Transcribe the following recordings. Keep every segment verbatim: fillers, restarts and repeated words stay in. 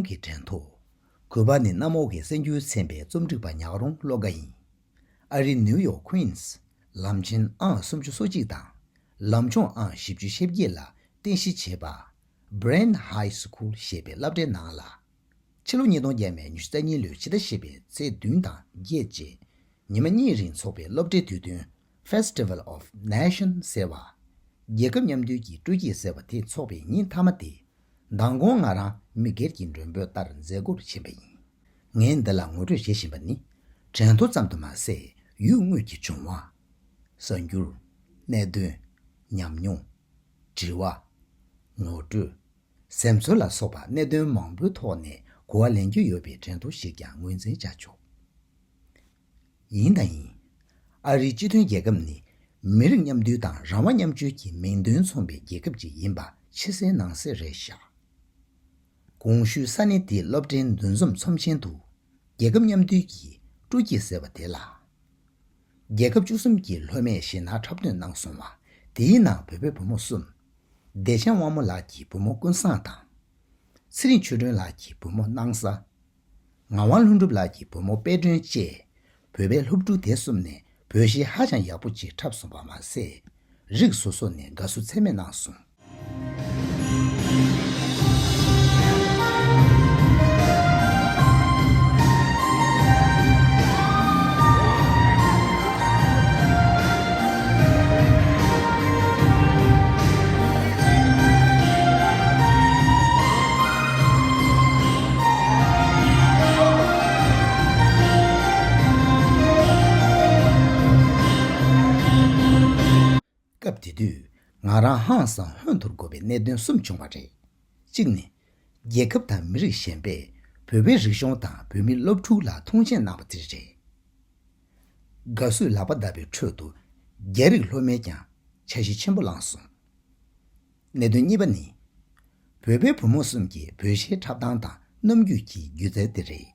གི་དྲན་ཐོ། གུས་པ་ནི་གནམ་འོག་གི་གསར་འགྱུར་ཚན་པའི་རྩོམ་སྒྲིག་པ་ཉག་རོང་བློ་དགའ་ཡིན། ཨ་རིའི་ནིའུ་ཡོག་ཀུན་སི་ལམ་ཆེན་ཨང་སུམ་ཅུ་སོ་གཅིག་དང་། ལམ་ཆུང་ཨང་བཞི་བཅུ་ཞེ་བརྒྱད་ལ་རྟེན་གཞི་བྱས་པ། Brent High School ཞེས་པའི་སློབ་གྲྭའི་ནང་ལ། ཕྱི་ལོ་ཉིས་སྟོང་བརྒྱ་མེད་ཉི་ཤུ་རྩ་གཉིས་ལོའི་ཕྱི་ཟླ་བཞི་པའི་ཚེས་བདུན་དང་བརྒྱད་བཅས། ཉི་མ་གཉིས་རིང་འཚོགས་པའི་སློབ་གྲྭའི་དུས་སྟོན། Festival of Nations ཟེར་བ། རྒྱལ་ཁབ་མཉམ་འདུས་ཀྱི་སྤྲོ་སྐྱིད་ཟེར་བ་དེ་འཚོགས་པའི་ཉིན་མཐའ་མ་དེ། མདང་དགོང་ང་རང་མི་སྒེར་གྱི་མགྲོན་འབོད་ལྟར་མཛད་སྒོར་ཕྱིན་པ་ཡིན། ངས་འདི་ལ་ངོ་སྤྲོད་བྱེད་བཞིན་པ་ནི། དྲན་ཐོ་ཙམ་དུ་མ་ཟད། ཡུལ་དངོས་ཀྱི་བྱུང་བ། གསར་འགྱུར། གནད་དོན། ཉམས་མྱོང་། དྲི་བ། ངོ་སྤྲོད། སེམས་ཚོར་ལ་སོགས་པ་གནད་དོན་མང་པོའི་ཐོག་ནས་གོ་བ་ལེན་རྒྱུ་ཡོད་པའི་དྲན་ཐོ་ཞིག་ཀྱང་ངོས་འཛིན་བྱ་ཆོག་ཡིན་དང་ཡིན། ཨ་རིའི་སྤྱི་མཐུན་རྒྱལ་ཁབ་ནི། མི་རིགས་མཉམ་འདུས་དང་རང་དབང་མཉམ་སྤྱོད་ཀྱི་མིང་དོན་མཚུངས་པའི་རྒྱལ་ཁབ་ཅིག་ཡིན་པ་ཕྱི་གསལ་ནང་གསལ་རེད་བཞག་གོང་ཞུས་ས་གནས་དེའི་སློབ་གྲྭའི་འདུ་འཛོམས་ཚོམས་ཆེན་དུ། རྒྱལ་ཁབ་མཉམ་འདུས་ཀྱི་སྤྲོ་སྐྱིད་ཟེར་བ་དེ་ལ། རྒྱལ་ཁབ་བཅུ་གསུམ་གྱི་སློབ་མས་གཞས་སྣ་འཁྲབ་སྟོན་གནང་སོང་བ། དེའི་ནང་བོད་པའི་བུ་མོ་གསུམ། བདེ་ཆེན་དབང་མོ་ལགས་ཀྱི་བུ་མོ་ཀུན་བཟང་དང་། ཚེ་རིང་ཆོས་སྒྲོན་ལགས་ཀྱི་བུ་མོ་སྣང་ས། ངག་དབང་ལྷུན་གྲུབ་ལགས་ཀྱི་བུ་མོ་དཔལ་སྒྲོན་བཅས། བོད་པའི་སློབ་ཕྲུག་དེ་གསུམ་ནས་བོད་གཞས་ཧ་ཅང་ཡག་པོ་ཅིག་འཁྲབ་སོང་བ་མ་ཟད། རིགས་སོ་སོ་ནས་དགའ་བསུ་ཚད་མེད་གནང་སོང་། སྐབས་དེ་དུས་ང་རང་ཧང་སང་ཧོན་ཐོར་དགོས་པའི་གནད་དོན་གསུམ་བྱུང་བ་རེད། གཅིག་ནི། རྒྱལ་ཁབ་དང་མི་རིགས་གཞན་པས་བོད་པའི་རིག་གཞུང་དང་བོད་མིའི་སློབ་ཕྲུག་ལ་མཐོང་ཆེན་གནང་བ་དེ་རེད། དགའ་བསུའི་ལག་པ་བརྡབས་པའི་ཁྲོད་དུ། རྒྱ་རིགས་སློབ་མས་ཀྱང་འཆར་གཞི་ཆེན་པོ་བླངས་སོང་། གནད་དོན་གཉིས་པ་ནི། བོད་པའི་བུ་མོ་གསུམ་གྱི་བོད་གཞས་འཁྲབ་སྟངས་དང་རྣམ་འགྱུར་གྱི་སྒྱུ་རྩལ་དེ་རེད།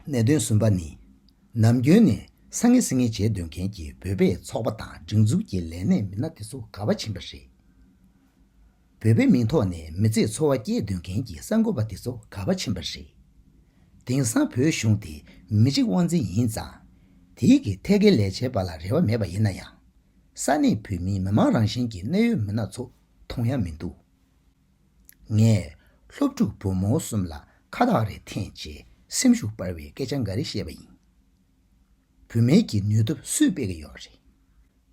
གནད་དོན་གསུམ་པ་ནི། ནམ་རྒྱུན་ནས་ས་ངེ་ཟིང་ངེ་བྱེད་སྡོད་མཁན་གྱི་བོད་པའི་ཚོགས་པ་དང་སྒྲིག་འཛུགས་ཀྱི་ལས་སྣེ་མི་སྣ་དེ་ཚོ་ག་པར་ཕྱིན་པ་རེད། བོད་པའི་མིང་ཐོག་ནས་མི་ཚེའི་འཚོ་བ་སྐྱེལ་སྡོད་མཁན་གྱི་གསར་འགོད་པ་དེ་ཚོ་ག་པར་ཕྱིན་པ་རེད། དེང་སང་བོད་གཞུང་དེ་མི་གཅིག་དབང་འཛིན་ཡིན་ཙང་། དེའི་གི་ཐད་ཀའི་ལས་བྱེད་པ་ལ་རེ་བ་མེད་པ་ཡིན་ན་ཡང་། ས་གནས་བོད་མིའི་མི་མང་རང་བཞིན་གྱི་གནད་ཡོད་མི་སྣ་ཚོ་མཐོང་ཡ་མི་འདུག་ངས་སློབ་ཕྲུག་བུ་མོ་གསུམ་ལ་ཁ་བཏགས་རེ་འཐེན་བྱས་སེམས་ཤུགས་སྤར་བའི་སྐད་ཆ་འགའ་རེ་བཤད་པ་ཡིན། བུད་མེད་ཀྱི་ནུས་སྟོབས་སུས་སྤེལ་གྱི་ཡོད་རེད།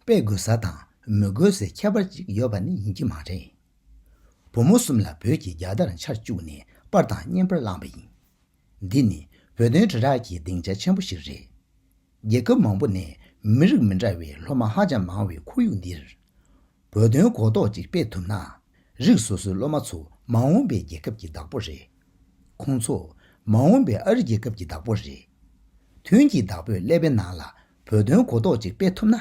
སྤེལ་དགོས་ས་དང་མི་དགོས་སའི་ཁྱད་པར་ཅིག་ཡོད་པ་ནི་ཡིན་གྱི་མ་རེད། བུ་མོ་གསུམ་ལ་བོད་ཀྱི་རྒྱལ་དར་འཕྱར་བཅུག་ནས་པར་དང་བརྙན་པར་བླངས་པ་ཡིན། འདི་ནི་བོད་དོན་དྲིལ་བསྒྲགས་ཀྱི་སྡིངས་ཆ་ཆེན་པོ་ཞིག་རེད། རྒྱལ་ཁབ་མང་པོ་ནས་མི་རིགས་མི་འདྲ་བའི་སློབ་མ་ཧ་ཅང་མང་བའི་ཁོར་ཡུག་འདིར། བོད་དོན་གོ་རྟོགས་ཅིག་སྤེལ་ཐུབ་ན། རིགས་སོ་སོའི་སློབ་མ་ཚོ་མ་འོངས་པའི་རྒྱལ་ཁབ་ཀྱི་བདག་པོ་རེད། ཁོང་ཚོ་མ་འོངས་པའི་ཨ་རི་རྒྱལ་ཁབ་ཀྱི་བདག་པོ་རེད། མདུན་གྱི་བདག་པོས་ཀླད་པའི་ནང་ལ་བོད་དོན་གོ་རྟོགས་ཅིག་སྤེལ་ཐུབ་ན།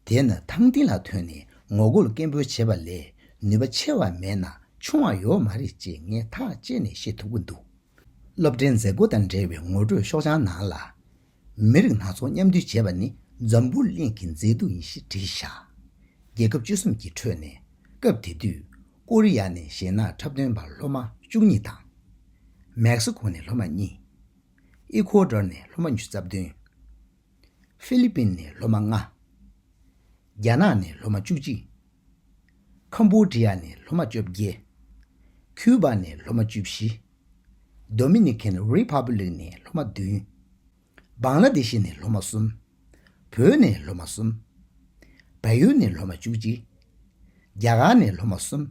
དེ་ནི་ཐང་སྟེང་ལ་ཐོན་ནས་ངོ་རྒོལ་སྐད་འབོད་བྱེད་པ་ལས་ནུས་པ་ཆེ་བ་མེད་ན་ཆུང་བ་ཡོད་མ་རེད་ཅེས་ངས་ཐག་བཅད་ནས་བཤད་ཐུབ་ཀྱི་འདུག་སློབ་གྲྭའི་མཛད་སྒོ་དང་འབྲེལ་བའི་ངོ་སྤྲོད་ཤོག་བྱང་ནང་ལ། མི་རིགས་སྣ་ཚོགས་མཉམ་འདུས་བྱེད་པ་ནི་འཛམ་བུ་གླིང་གི་མཛེས་སྡུག་ཡིན་ཞེས་བྲིས་བཞག་རྒྱལ་ཁབ་བཅུ་གསུམ་གྱི་ཁྲོད་ནས། སྐབས་དེ་དུས་ཀོ་རི་ཡ་ནས་གཞས་སྣ་འཁྲབ་སྟོན་པ་སློབ་མ་བཅུ་གཉིས་དང་། མེག་སི་ཀོ་ནས་སློབ་མ་གཉིས། ཨི་ཀོ་ཌོར་ནས་སློབ་མ་ཉི་ཤུ་རྩ་བདུན། ཧྥི་ལི་པིན་ནས་སློབ་མ་ལྔ། རྒྱ་ནག་ནས་སློབ་མ་བཅུ་གཅིག་ཁམ་བྷོ་ཌི་ཡ་ནས་སློབ་མ་བཅོ་བརྒྱད། ཁིའུ་བ་ནས་སློབ་མ་བཅུ་བཞི། ཌོ་མི་ནི་ཀན་རི་ཕབ་ལིག་ནས་སློབ་མ་བདུན། བང་ལ་དེ་ཤི་ནས་སློབ་མ་གསུམ། བོད་ནས་སློབ་མ་གསུམ། བལ་ཡུལ་ནས་སློབ་མ་བཅུ་གཅིག་རྒྱ་གར་ནས་སློབ་མ་གསུམ།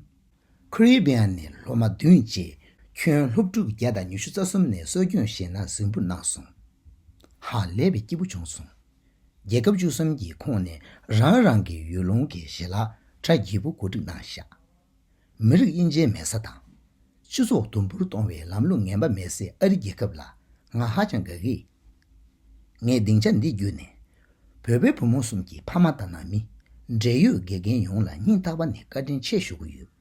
ཁ་རི་བི་ཡན་ནས་སློབ་མ་བདུན་བཅས་ཁྱོན་སློབ་ཕྲུག་བརྒྱ་དང་ཉི་ཤུ་རྩ་གསུམ་ནས་གསོ་སྐྱོང་གཞས་སྣ་གཟིགས་འབུལ་གནང་སོང་། ཧ་ལས་པའི་སྐྱིད་པོ་བྱུང་སོང་། རྒྱལ་ཁབ་བཅུ་གསུམ་གྱི་ཁོངས་ནས་རང་རང་གི་ཡུལ་ལུང་གི་གཞས་ལ་གྲ་རྒྱས་པོ་གོ་སྒྲིག་གནང་ཤག་མི་རིགས་དབྱེ་འབྱེད་མེད་ས་དང་། སྤྱི་ཚོགས་དུམ་བུར་གཏོང་བའི་ལམ་ལུགས་ངན་པ་མེད་སའི་ཨ་རི་རྒྱལ་ཁབ་ལ་ང་ཧ་ཅང་དགའ་གི། ངས་སྡིངས་ཆ་འདི་བརྒྱུད་ནས། བོད་པའི་བུ་མོ་གསུམ་གྱི་ཕ་མ་དང་ནང་མི། འབྲེལ་ཡོད་དགེ་རྒན་ཡོངས་ལ་སྙིང་ཐག་པ་ནས་བཀའ་དྲིན་ཆེ་ཞུ་གི་ཡོད།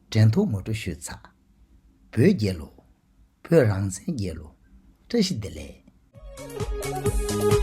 དྲན་ཐོ་ངོ་སྤྲོད་ཞུས་ཚར། བོད་རྒྱལ་ལོ། བོད་རང་བཙན་རྒྱལ་ལོ། བཀྲ་ཤིས་བདེ་ལེགས།